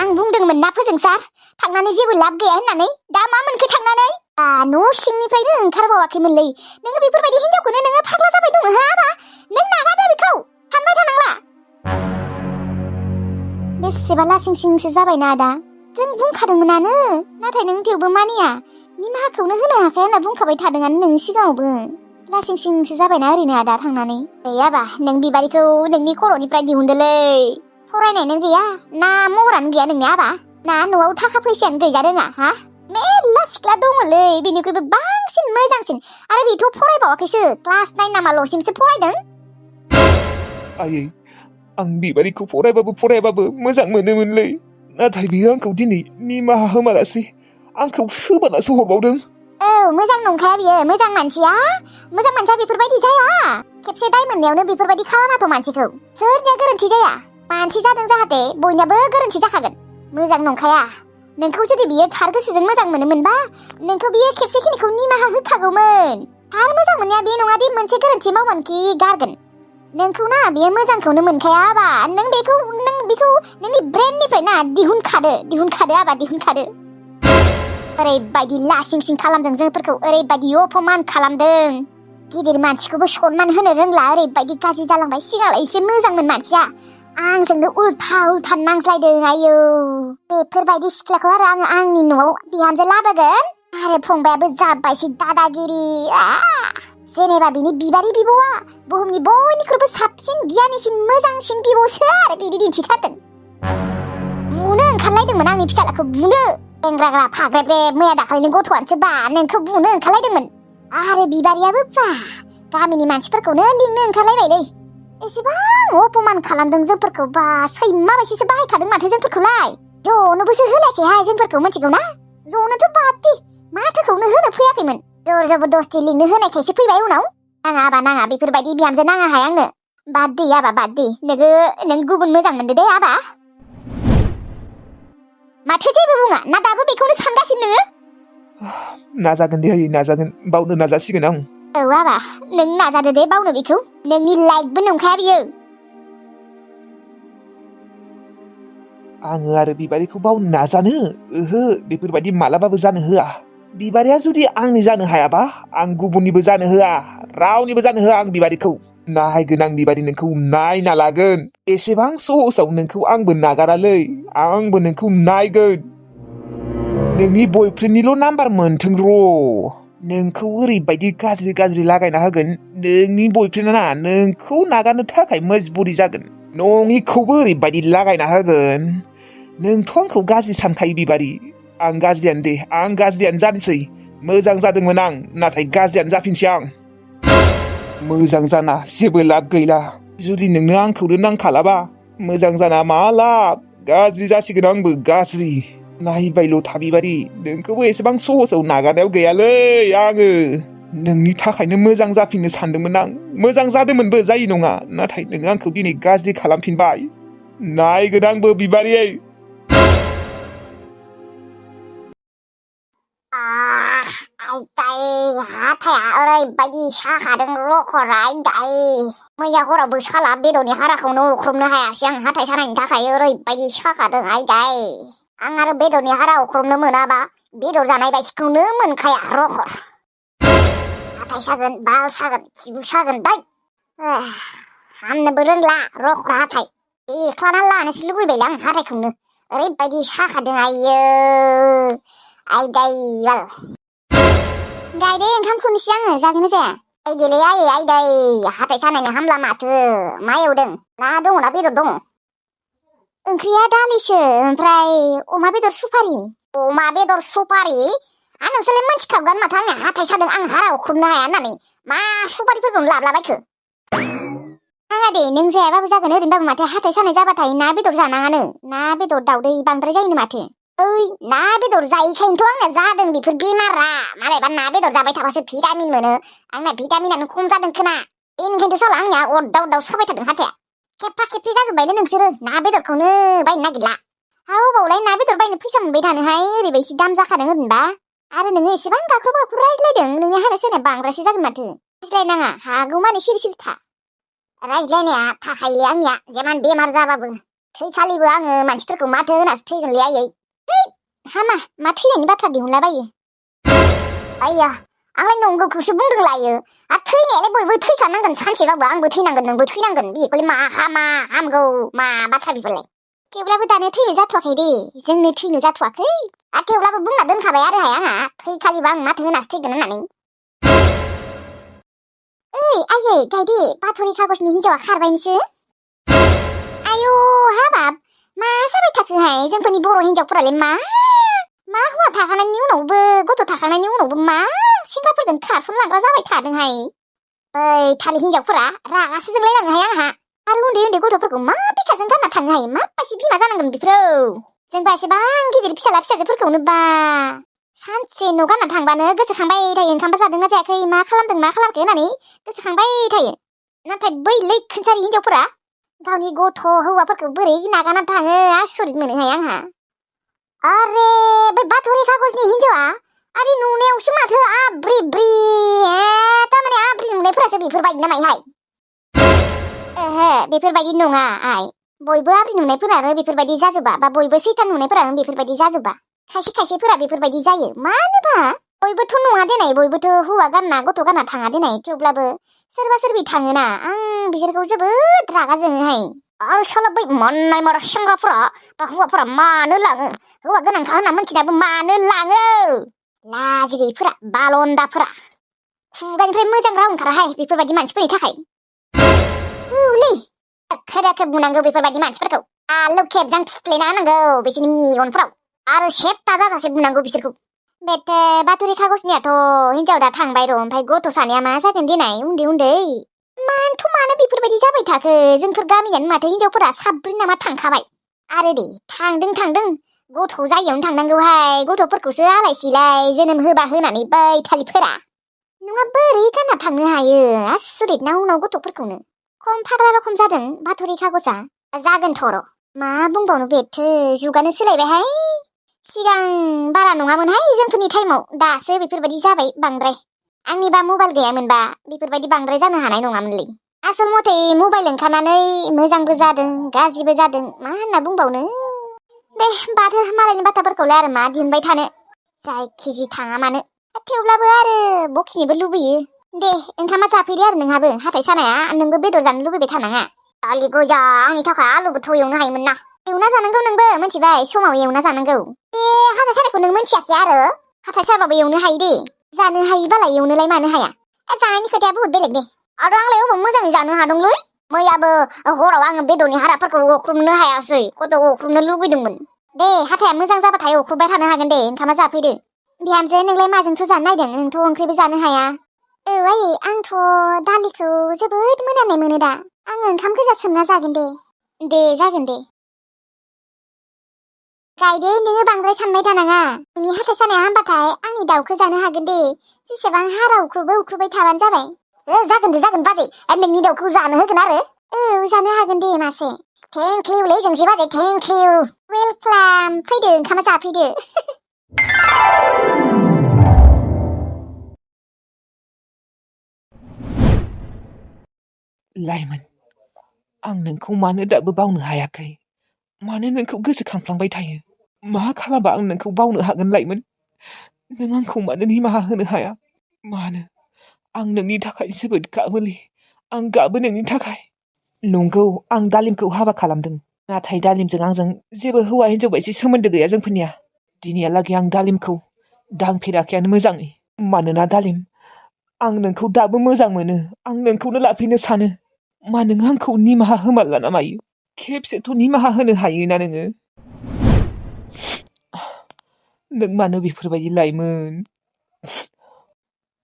आं बुंदोंमोन ना फोजोंसार थांनानै जेबो लाब गैया होननानै दा मा मोनखो थांनानै न' सिंनिफ्रायनो ओंखारबावाखैमोनलै नोङो बेफोरबायदि हिनजावखौनो नोङो फाग्ला जाबाय दङ हो आबा नों नागारदो बेखौ सानबाय थानांला बेसेबा लासिंसिंसो जाबायना दा जों बुंखादोंमोनानो नाथाय नों थेवबो मानिया निमाहाखौनो होनो हाखाया होनना बुंखाबाय थादोंआनो नोंनि सिगाङावबो लासिंसिंसो जाबायना ओरैनो आदा थांनानै आबा नों बिबारिखौ नोंनि खर'निफ्राय दिहुनदोलै फरायनायानो गैया ना महरानो गैया नोंनि आबा ना न'आव थाखा फैसायानो गैजा रोङा हा मेरला सिख्ला दङलै बेनिख्रुइबो बांसिन मोजांसिन आरो बेथ' फरायबावाखैसो क्लास 9 नामाल'सिमसो फरायदों आयै आं बिबारिखौ फरायबाबो मोजां मोनोमोनलै नाथाय बियो आंखौ दिनै निमाहा होमारासै आंखौ सोबानासो हरबावदों औ मोजां नंखाया बियो मोजां मानसिया बेफोरबायदि जाया खेबसे दाय मोननायावनो बेफोरबायदि खालामाथ' मानसिखौ सोरनिया गोरोन्थि जाया मानसि जादों जाहाथे बयनाबो गोरोन्थि जाखागोन मोजां नंखाया नोंखौ जुदि बियो थार गोसोजों मोजां मोनोमोनबा नोंखौ बियो खेबसेखिनिखौ निमाहा होखागौमोन थार मोजां मोननाया बे नङा दि मोनसे गोरोन्थि मावनानैखि गारगोन नोंखौ ना बियो मोजांखौनो मोनखाया आबा नों बेखौ नोंनि ब्रेननिफ्राय ना दिहुनखादो आबा दिहुनखादो ओरैबायदि लासिंसिं खालामदों जोंफोरखौ ओरैबायदि अपमान खालामदों गिदिर मानसिखौबो सनमान होनो रोंला ओरैबायदि गाज्रि जालांबाय सिगांलाय एसे मोजांमोन मानसिया आंजोंनो उल्था नांज्लायदों आयौ बेफोरबायदि सिख्लाखौ आरो आङो आंनि न'आव बिहामजो लाबोगोन आरो फंबायाबो जाबायसै दादागिरि जेनेबा बिनि बिबारि बिब'आ बुहुमनि बयनिख्रुइबो साबसिन गियानिसिन मोजांसिन बिब'सो आरो बिदि दिन्थिथारदों बुनो ओंखारलायदोंमोन आंनि फिसालाखौ बुनो एंग्राग्रा फाग्रेब्रे मैया दाखालिनि गथ'आनोसो बा नोंखौ बुनो ओंखारलायदोंमोन आरो बिबारियाबो बा गामिनि मानसिफोरखौनो लिंनो ओंखारलायबायलै एसेबां अपमान खालामदों जोंफोरखौ बा सैमा बायदिसो बाहायखादों माथो जोंफोरखौलाय जनोबोसो होलायाखैहाय जोंफोरखौ मिथिगौ ना जनोथ' बादि माथोखौनो होनो फैयाखैमोन जर जबरदस्ति लिंनो होनायखायसो फैबाय उनाव नाङा बेफोरबायदि बिहामजो नाङाहाय आंनो बाद दै आबा बाद दै नों गुबुन मोजां मोनदो दे आबा माथो जेबो बुङा ना दाबो बेखौनो सानगासिनो नोङो नाजागोन दे आयै नाजागोन बावनो नाजासिगोन आं औ आबा नों नाजादो दे बावनो बेखौ नोंनि लाइकबो नंखाया बियो आङो आरो बिबारिखौ बावनो नाजानो ओहो बेफोरबायदि मालाबाबो जानो होआ बिबारिया जुदि आंनि जानो हायाबा आं गुबुननिबो जानो होआ रावनिबो जानो होआ आं बिबारिखौ नायगोन आं बिबारि नोंखौ नायना लागोन बेसेबां सहसाव नोंखौ आंबो नागारालै आंबो नोंखौ नायगोन नोंनि बयफ्रेन्डनिल' नाम्बार मोनथों र' नोंखौ ओरैबायदि गाज्रि लागायना होगोन नोंनि बयफ्रेन्डआ नोंखौ नागारनो थाखाय मजबुरि जागोन नङिखौबो ओरैबायदि लागायना होगोन नोंथ' आंखौ गाज्रि सानखायो बिबारि आं गाज्रियानो जानोसै मोजां जादोंमोन आं नाथाय गाज्रियानो जाफिनसै आं मोजां जाना जेबो लाब गैला जुदि नोंनो आंखौनो नांखालाबा मोजां जाना मा लाब गाज्रि जासिगोन आंबो गाज्रि नायबायल' था बिबारि नोंखौबो एसेबां सहसाव नागारनायाव गैयालै आङो नोंनि थाखायनो मोजां जाफिननो सानदोंमोन आं मोजां जादोंमोनबो जायो नङा नाथाय नोङो आंखौ दिनै गाज्रि खालामफिनबाय नायगोन आंबो बिबारियै हाथाया ओरैबायदि साखादों रख'राय मैया हरावबो साला बेदरनि हाराखौनो अख्रमनो हायासै आं हाथाय सानायनि थाखाय ओरैबायदि साखादों आं आरो बेदरनि हारा अख्रमनो मोनाबा बेदर जानाय बायदिखौनो मोनखाया रख'र हाथाय सागोन बाल सागोन खिबु सागोन हामनोबो रोंला रख'र हाथाय बेख्लाना लानोसो लुबैबायलै आं हाथायखौनो ओरैबायदि साखादों आइयो गायदे ओंखामखौनोसै आङो जागोन जाया आयदैलै आयै हाथाय सानायनो हामला माथो मा एवदों ना दङना बेदर दङ ओंख्रिया दालिसो ओमफ्राय अमा बेदर सुपारि नोंसोरलाय मिथिखागौआनो माथो आंना हाथाय सादों आं हारा अख्रुबनो हाया होननानै मा सुपारिफोरखौनो लाबलाबायखो आङा दे नों जायाबाबो जागोन ओरैनोबाबो माथो हाथाय सानाय जाबाथाय ना बेदर जानाङानो ना बेदर दावदै बांद्राय जायोनो माथो ओइ ना बेदर जायैखायनोथ' आंना जादों बेफोर बेमारा मालायबा ना बेदर जाबाय थाबासो भिटामिन मोनो आंना भिटामिनानो खम जादों खोना बेनिखायनोथ' साला आंनिया अरदाव साबाय थादों हाथाया खेबफा खेबसे जाजोब्बायलै नोंसोरो ना बेदरखौनो बायनो नागिरला अबावलाय ना बेदर बायनो फैसा मोनबाय थानोहाय ओरैबायसि दाम जाखादों ओरैनोबा आरो नोङो एसेबां गाख्रब रायज्लायदों नोंनि हारा सानाया बांद्रायसो जागोन माथो रायज्लायनाङा हागौ माने सिरि था रायज्लायनाया थाखायोलै आंनिया जेमान बेमार जाबाबो थैखालिबो आङो मानसिफोरखौ माथो होनासो थैगोनलै आयै। थै हामा मा थैनायनि बाथ्रा दिहुनलाबायो। आइया आंलाय नंगौखौसो बुंदों लायो। थैनायालाय बयबो थैखानांगोन सानसेबाबो आंबो थैनांगोन नोंबो थैनांगोन बेखौलाय मा हामगौ मा बाथ्रा बेफोरलाय। थेवब्लाबो दानो थैनो जाथ'वाखै दे जोंनो थैनो जाथ'वाखै। थेवब्लाबो बुंना दोनखाबाय आरो आंहा थैखालिबो आं माथो होनासो थैगोन होननानै। ओइ आयै गायदे बाथरि खागजनि हिनजावा खारबायनोसो। आयु हाबाब मा जाबाय थाखोहाय जोंफोरनि बर' हिनजावफोरालाय मा हौवा थाखानायनि उनावबो गथ' थाखानायनि उनावबो मा सेंग्राफोरजों खारसनलांग्रा जाबाय थादोंहाय। ओइ थालिर हिनजावफोरा रागासो जोंलायलाङोहाय आंहा। आरो उन्दै उन्दै गथ'फोरखौ मा बेखाजों गानना थाङोहाय माबायदि बिमा जानांगोन बेफोरो। जोंबा एसेबां गिदिर फिसाला फिसाजोफोरखौनो बा सानसे न' गानना थांबानो गोसोखांबाय थायो ओंखामबा जादोंना जायाखै मा खालामदों मा खालामाखै होननानै गोसोखांबाय थायो। नाथाय बै लैखोनसारि हिनजावफोरा गावनि गथ' हौवाफोरखौ बोरै नागारना थाङो आसरित मोनोहाय आंहा। आरे बै बाथरि खागजनि हिनजावा आरे नुनायावसो माथो आब्रि ब्रि थारमाने आब्रि नुनायफोरासो बेफोरबायदि नामायहाय। ओहो बेफोरबायदि नङा आइ। बयबो आब्रि नुनायफोरानो बेफोरबायदि जाजोबा बा बयबो सैतान नुनायफोरानो बेफोरबायदि जाजोबा। खायसे खायसेफोरा बेफोरबायदि जायो मानोबा बयबोथ' नङा देनाय बयबोथ' हौवा गानना गथ' गानना थाङा देनाय थेवब्लाबो सोरबा सोरबि थाङोना आं बिसोरखौ जोबोद रागा जोङोहाय। आरो साला बै माननाय मारा सेंग्राफोरा बा हौवाफोरा मानो लाङो हौवा गोनांखा होनना मिथिनाबो मानो लाङो लाजि गैयिफोरा बालन्दाफोरा। खुगानिफ्राय मोजां राव ओंखाराहाय बेफोरबायदि मानसिफोरनि थाखाय। औलै खोदाखो बुंनांगौ बेफोरबायदि मानसिफोरखौ आलौ खेबजां थुफ्लेना होनांगौ बिसोरनि मेगनफ्राव आरो सेबथा जाजासे बुंनांगौ बिसोरखौ। बेटे बाथरि खागजनियाथ' हिनजाव दा थांबाय र' ओमफ्राय गथ' सानैया मा जागोन देनाय उन्दै उन्दै। मानो बेफोरबायदि जाबाय थाखो जोंफोर गामिनियानो माथो हिनजावफोरा साब्रै नामा थांखाबाय। आरो दे थांदों गथ' जायियावनो थांनांगौहाय गथ'फोरखौसो आलाय सिलाय जोनोम होबा होनानै बै थालिफोरा नङा बोरै गानना थांनो हायो आसरित ना उनाव गथ'फोरखौनो। खम फाग्ला रखम जादों बाथरि खागजा। जागोनथ' र' मा बुंबावनो बेथो जुगानो सोलायबायहाय। सिगां बारा नङामोनहाय जोंफोरनि टाइमाव दासो बेफोरबायदि जाबाय बांद्राय। आंनिबा मबाइल गैयामोनबा बेफोरबायदि बांद्राय जानो हानाय नङामोनलै। आसल मथे मबाइल ओंखारनानै मोजांबो जादों गाज्रिबो जादों मा होनना बुंबावनो। दे बाथो मालायनि बाथ्राफोरखौलाय आरो मा दिहुनबाय थानो जायखिजि थाङा मानो। थेवब्लाबो आरो बखिनोबो लुबैयो। दे ओंखामा जाफैदो आरो नोंहाबो हाथाय सानाया नोंबो बेदर जानो लुबैबाय थानाङा। दालि गोजा आंनि थाखाय आलुबोथ' एवनो हायोमोन ना। एवना जानांगौ नोंबो मिथिबाय समाव एवना जानांगौ। हाथाय सानायखौ नों मिथियाखै आरो हाथाय साबाबो एवनो हायो दे। जानो हायोबालाय एवनोलाय मानो हाया। जानायनि खोथाया बुहुद बेलेग दे। आरो आंलाय अबाव मोजाङै जानो हादोंलै। मैयाबो हराव आङो बेदरनि हाराफोरखौ अख्रुबनो हायासै खथ' अख्रुबनो लुबैदोंमोन। दे हाथाया मोजां जाबाथाय अख्रुबबाय थानो हागोन दे ओंखामा जाफैदो। बिहामजो नोंलाय माजोंथो जानो नायदों नोंथ' ओंख्रिबो जानो हाया। औ आयै आंथ' दालिखौ जोबोद मोनामनाय मोनो दा आङो ओंखाम गोजा सोमना जागोन दे। दे जागोन दे। गायदे नोङो बांद्राय सानबाय थानाङा नोंनि हाथाय सानाया हामबाथाय आंनि दाउखौ जानो हागोन दे। जेसेबां हारा उख्रुबबाय थाबानो जाबाय। जागोन दे जागोन बाजै नोंनि दाउखौ जानो होगोन आरो। औ जानो हागोन दे मासे। थेंक इउलै जोंसि बाजै थेंक इउ। वेलकाम फैदो ओंखामा जाफैदो। लाइमोन आं नोंखौ मानो दाबो बावनो हायाखै मानो नोंखौ गोसोखांफ्लांबाय थायो मा खालामबा आं नोंखौ बावनो हागोन लाइमोन नों आंखौ मानो निमाहा होनो हाया मानो आं नोंनि थाखाय जोबोद गाबोलै आं गाबो नोंनि थाखाय नंगौ आं दालिमखौ हाबा खालामदों नाथाय दालिमजों आंजों जेबो हौवा हिनजाव बायदि सोमोन्दो गैया जोंफोरनिया दिनैहालागै आं दालिमखौ दांफेराखैयानो मोजाङै मानोना दालिम आं नोंखौ दाबो मोजां मोनो आं नोंखौनो लाफिननो सानो मा नों आंखौ निमाहा होमारला ना मायो खेबसेथ' निमाहा होनो हायोना नोङो नों मानो बेफोरबायदि लाइमोन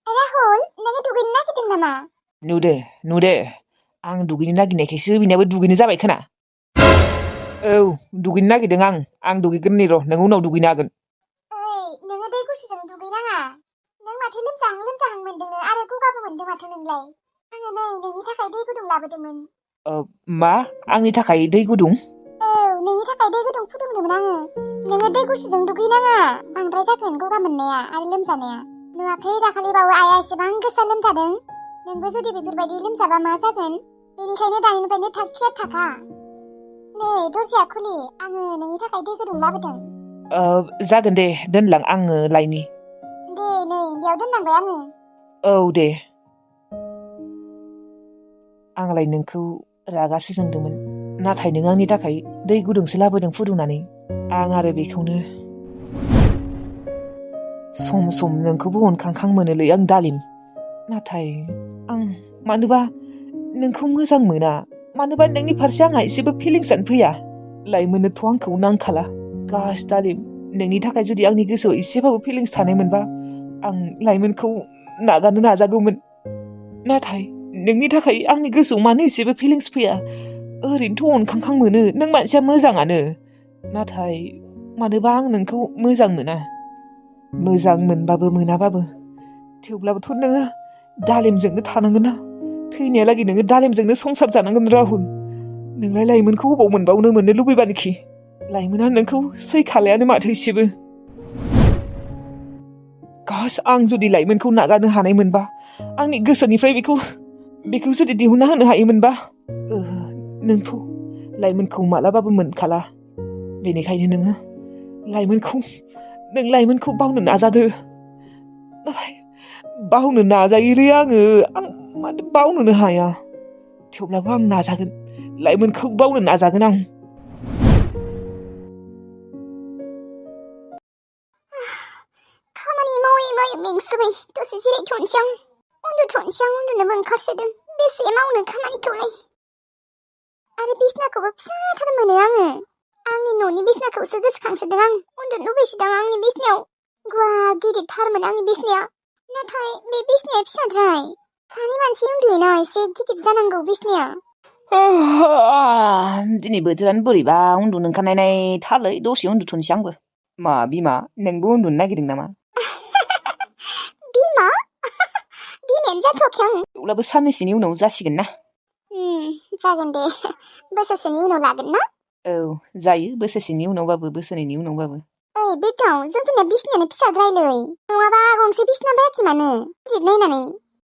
राहुल नोङो दुगैनो नागिरदों नामा नुदे आं दुगैनो नागिरनायखायसो बिनाबो दुगैनो जाबाय खोना औ दुगैनो नागिरदों आं दुगैगोन नै र' नों उनाव दुगैनो हागोन ओइ नोङो दै गुसुजों दुगैनाङा नों माथो लोमजाहां मोनदोंनो आरो गगाबो मोनदों माथो नोंलाय आङो नै नोंनि थाखाय दै गुदुं लाबोदोंमोन मा आंनि थाखाय दै गुदुं औ नोंनि थाखाय दै गुदुं फुदुंदोंमोन आङो नोङो दै गुसुजों दुगैनाङा बांद्राय जागोन गगा मोननाया आरो लोमजानाया नुवाखै दाखालि बावै आइया एसेबां गोसा लोमजादों नोंबो जुदि बेफोरबायदि लोमजाबा मा जागोन बेनिखायनो दानिनिफ्रायनो थाग थियाग थाखा नै दरजाया खुलि आङो नोंनि थाखाय दै गुदुं लाबोदों। जागोन दे दोनलां आङो लायनि। दे नै बेयाव दोनलांबाय आङो। औ दे। आंलाय नोंखौ रागासो जोंदोंमोन, नाथाय नों आंनि थाखाय दै गुदुंसो लाबोदों फुदुंनानै। आं आरो बेखौनो सम सम नोंखौबो अनखांखां मोनोलै आं दालिम। नाथाय आं मानोबा नोंखौ मोजां मोना, मानोबा नोंनि फारसे आंहा एसेबो फिलिंसआनो फैया। लाइमोननोथ' आंखौ नांखाला। गास दालिम, नोंनि थाखाय जुदि आंनि गोसोआव एसेबाबो फिलिंस थानायमोनबा आं लाइमोनखौ नागारनो नाजागौमोन। नाथाय नोंनि थाखाय आंनि गोसोआव मानो एसेबो फिलिंस फैया? ओरैनोथ' अनखांखां मोनो, नों मानसिया मोजाङानो। नाथाय मानोबा आं नोंखौ मोजां मोना। मोजां मोनबाबो मोनाबाबो थेवब्लाबोथ' नोङो दालिमजोंनो थानांगोन ना। थैनायालागै नोङो दालिमजोंनो संसार जानांगोन राहुल। नोंलाय लाइमोनखौ अबाव मोनबावनो मोननो लुबैबानोखि? लाइमोना नोंखौ सैखालायानो माथो एसेबो। गास आं जुदि लाइमोनखौ नागारनो हानायमोनबा, आंनि गोसोनिफ्राय बेखौ जुदि दिहुनना होनो हायोमोनबा, नोंथ' लाइमोनखौ मालाबाबो मोनखाला। बेनिखायनो नों लाइमोनखौ बावनो नाजादो। नाथाय बावनो नाजायोलै आं मानो बावनोनो हाया। थेवब्लाबो आं नाजागोन, लाइमोनखौ बावनो नाजागोन आं। खामानि मावै मावै मेंसोबाय, दसे जिरायथ'नोसै आं। उन्दुथ'नोसै आं, उन्दुनोबो ओंखारसोदों। बेसे मावनो खामानिखौलाय। आरो बिसनाखौबो फिसाथार मोनो आङो। आंनि न'नि बिसनाखौसो गोसोखांसोदों आं। उन्दुनो लुबैसोदों आंनि बिसनायाव। गुवार गिदिरथारमोन आंनि बिसनाया, नाथाय बे बिसनाया फिसाद्राय। सानै मानसि उन्दुयोना, एसे गिदिर जानांगौ बिसनाया। दिनै बोथोरानो बोरैबा उन्दुनो ओंखारनायनाय, थालै दसे उन्दुथ'नोसै आंबो। मा बिमा, नोंबो उन्दुनो नागिरदों नामा? बिमा? बिमायानो जाथ'आखै आं। थेवब्लाबो साननैसोनि उनाव जासिगोन ना। जागोन दे, बोसोरसेनि उनाव लागोन ना? औ जायो, बोसोरसेनि उनावबाबो बोसोरनैनि उनावबाबो। ओइ बेटाव, जोंफोरना बिसनायानो फिसाद्रायलै। नङाबा गंसे बिसना बायाखै मानो? गिदिर नायनानै।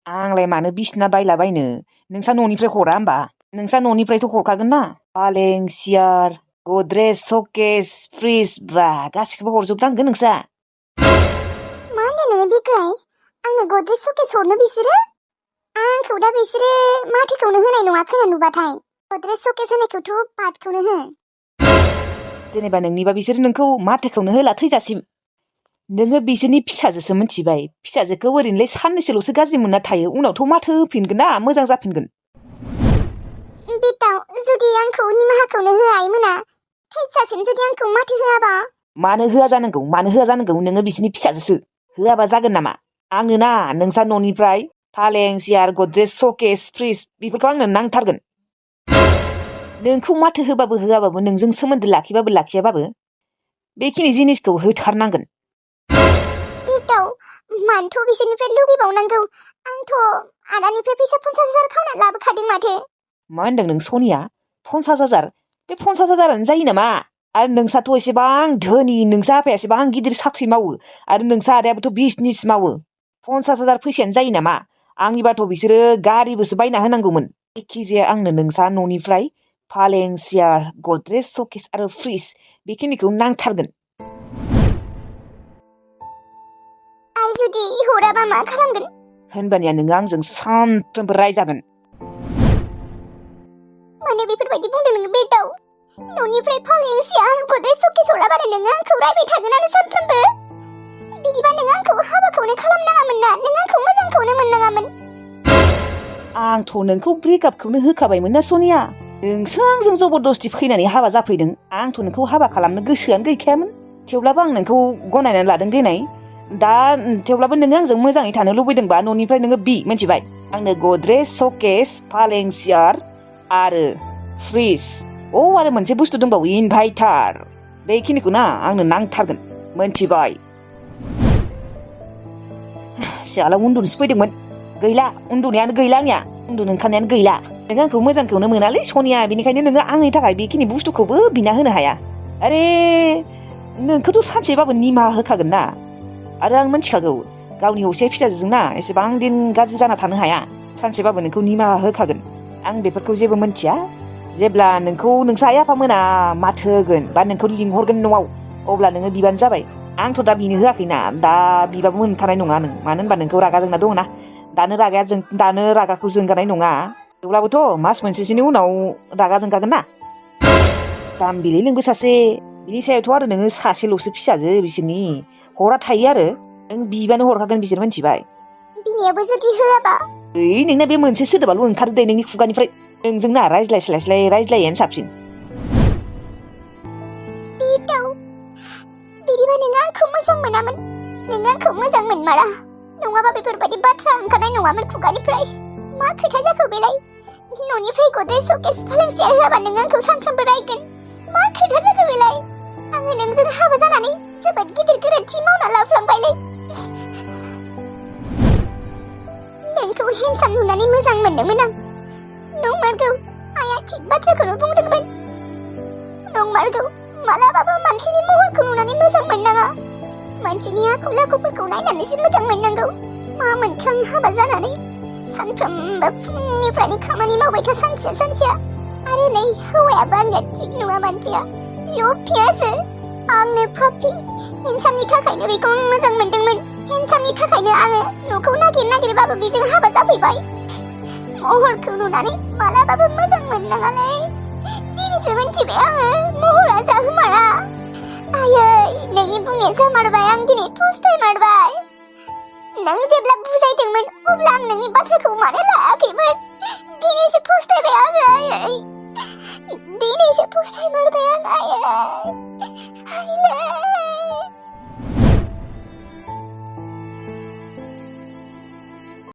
आंलाय मानो बिसना बायलाबायनो? नोंसा न'निफ्राय हरा होमबा? नोंसा न'निफ्रायथ' हरखागोन ना। फालें, सियार, गद्रेज, सकेस, फ्रिज, बा गासिखौबो हरजोबनांगोन नोंसा। मा होनदों नोङो बिग्राय? आंनो गद्रेज सकेस हरनो बिसोरो? आंखौ दा बिसोरो माथोखौनो होनाय नङा खोना नुबाथाय। गद्रेज सकेस होनायखौथ' बादखौनो हो। जेनेबा नोंनिबा बिसोर नोंखौ माथोखौनो होला थैजासिम। नोङो बिसोरनि फिसाजोसो मिथिबाय। फिसाजोखौ ओरैनोलाय साननैसोल'सो गाज्रि मोनना थायो, उनावथ' माथो होफिनगोन ना, मोजां जाफिनगोन। बेटाव, जुदि आंखौ निमाहाखौनो होआ आइमोना, थैजासिम जुदि आंखौ माथो होआबा? मानो होआ जानांगौ? नोङो बिसोरनि फिसाजोसो। होआबा जागोन नामा? आंनो ना नोंसा न'निफ्राय फालें, सियार, गद्रेज, सकेस, फ्रिज बेफोरखौ आंनो नांथारगोन। नोंखौ माथो होबाबो होआबाबो, नोंजों सोमोन्दो लाखिबाबो लाखियाबाबो बेखिनि जिनिसखौ होथारनांगोन। बेटाव, मानोथ' बिसोरनिफ्राय लुगैबावनांगौ? आंथ' आदानिफ्राय फैसा 50,000 खावनानै लाबोखादों माथो। मा होनदों नों सनिया? 50,000? बे 50,000आनो जायो नामा? आरो नोंसाथ' एसेबां धोनि, नोंसा आफाया एसेबां गिदिर साख्रि मावो, आरो नोंसा आदायाबोथ' बिजनेस मावो। 50,000 फैसायानो जायो नामा? आंनिबाथ' बिसोरो गारिबोसो बायना होनांगौमोन। जायखिजाया आंनो नोंसा न'निफ्राय फालें, सियार, गद्रेज, सकेस आरो फ्रिज बेखिनिखौ नांथारगोन। आरो जुदि हराबा मा खालामगोन? होनबानिया नोङो आंजों सानफ्रोमबो रायजागोन। माने बेफोरबायदि बुंदों नोङो बेटाव? न'निफ्राय फालें, सियार, गद्रेज, सकेस हराबानो नोङो आंखौ रायबाय थागोन आरो सानफ्रोमबो? बिदिबा नों आंखौ हाबाखौनो खालामनाङामोन ना? नों आंखौ मोजांखौनो मोननाङामोन? आंथ' नोंखौ ब्रेकआपखौनो होखाबायमोन ना सनिया। नोंसो आंजों जबरदस्ति फैनानै हाबा जाफैदों। आंथ' नोंखौ हाबा खालामनो गोसोआनो गैखायामोन। थेवब्लाबो आं नोंखौ गनायनानै लादों देनाय। दा थेवब्लाबो नोङो आंजों मोजाङै थानो लुबैदोंबा न'निफ्राय नोङो मिथिबाय? आंनो गद्रेज, सकेस, फालें, सियार आरो फ्रिज, आरो मोनसे बुस्थु दंबावो, इनभाइटार। बेखिनिखौ ना आंनो नांथारगोन, मोनथिबाय? सियाला उन्दुनोसो फैदोंमोन। गैला, उन्दुनायानो गैला आंनिया। उन्दुनो ओंखारनायानो गैला। नों आंखौ मोजांखौनो मोनालै सनिया, बेनिखायनो नोङो आंनि थाखाय बेखिनि बुस्थुखौबो बिना होनो हाया। आरे नोंखौथ' सानसेबाबो निमाहा होखागोन ना। आरो आं मिथिखागौ, गावनि असे फिसाजोजों ना एसेबां दिन गाज्रि जाना थानो हाया। सानसेबाबो नोंखौ निमाहा होखागोन। आं बेफोरखौ जेबो मिथिया। जेब्ला नोंखौ नोंसा आइ आफामोना माथो होगोन बा नोंखौ लिंहरगोन न'आव अब्ला नोङो बिबानो जाबाय आंथ' दा बिनो होआखैना दा बिबाबो मोनखानाय नङा नों मानो होनबा नोंखौ रागा जोंना दङना दानो रागाखौ जोंगानाय नङा थेवब्लाबोथ' मास मोनसेसोनि उनाव रागा जोंगागोन ना दामबिलै नोंबो सासे बिनि सायावथ' आरो नोङो सासेल'सो फिसाजो बिसोरनि हरा थायो आरो नों बिबानो हरखागोन बिसोर मिथिबाय बिनियाबो जुदि होआबा ओइ नोंना बे मोनसे सोदोबाल' ओंखारो दे नोंनि खुगानिफ्राय नोंजोंना रायज्लायस्लायस्लाय रायज्लायैयानो साबसिन बिदिबा नोङो आंखौ मोजां मोनामोन नोङो आंखौ मोजां मोनमारा नङाबा बेफोरबायदि बाथ्रा ओंखारनाय नङामोन खुगानिफ्राय मा खोथा जाखो बेलाय न'निफ्राय गद्रेज शकेस फालें सियार होआबा नों आंखौ सानफ्रोमबो रायगोन मा खोथा जाखो बेलाय आङो नोंजों हाबा जानानै जोबोद गिदिर गोरोन्थि मावना लाफ्लांबायलै नोंखौ हेन्डसाम नुनानै मोजां मोनदोंमोन आं नंमारगौ आइया थिग बाथ्राखौनो बुंदोंमोन नंमारगौ मालाबाबो मानसिनि महरखौ नुनानै मोजां मोननाङा मानसिनि आखल आखुफोरखौ नायनानैसो मोजां मोननांगौ मा मोनखो आं हाबा जानानै सानफ्रोमबो फुंनिफ्रायनो खामानि मावबाय था सानसेया आरो नै हौवायाबो आंनिया थिग नङा मानसिया लफियासो आंनो पापि हेन्डसामनि थाखायनो बेखौ आं मोजां मोनदोंमोन हेन्डसामनि थाखायनो आङो न'खौ नागिरबाबो बेजों हाबा जाफैबाय महरखौ नुनानै मालाबाबो मोजां मोननाङालै दिनैसो मिन्थिबाय आङो महरा जाहोमारा आयै नोंनि बुंनाया जामारबाय आं दिनै फस्थायमारबाय नों जेब्ला बुजायदोंमोन अब्ला आं नोंनि बाथ्राखौ मानो लायाखैमोन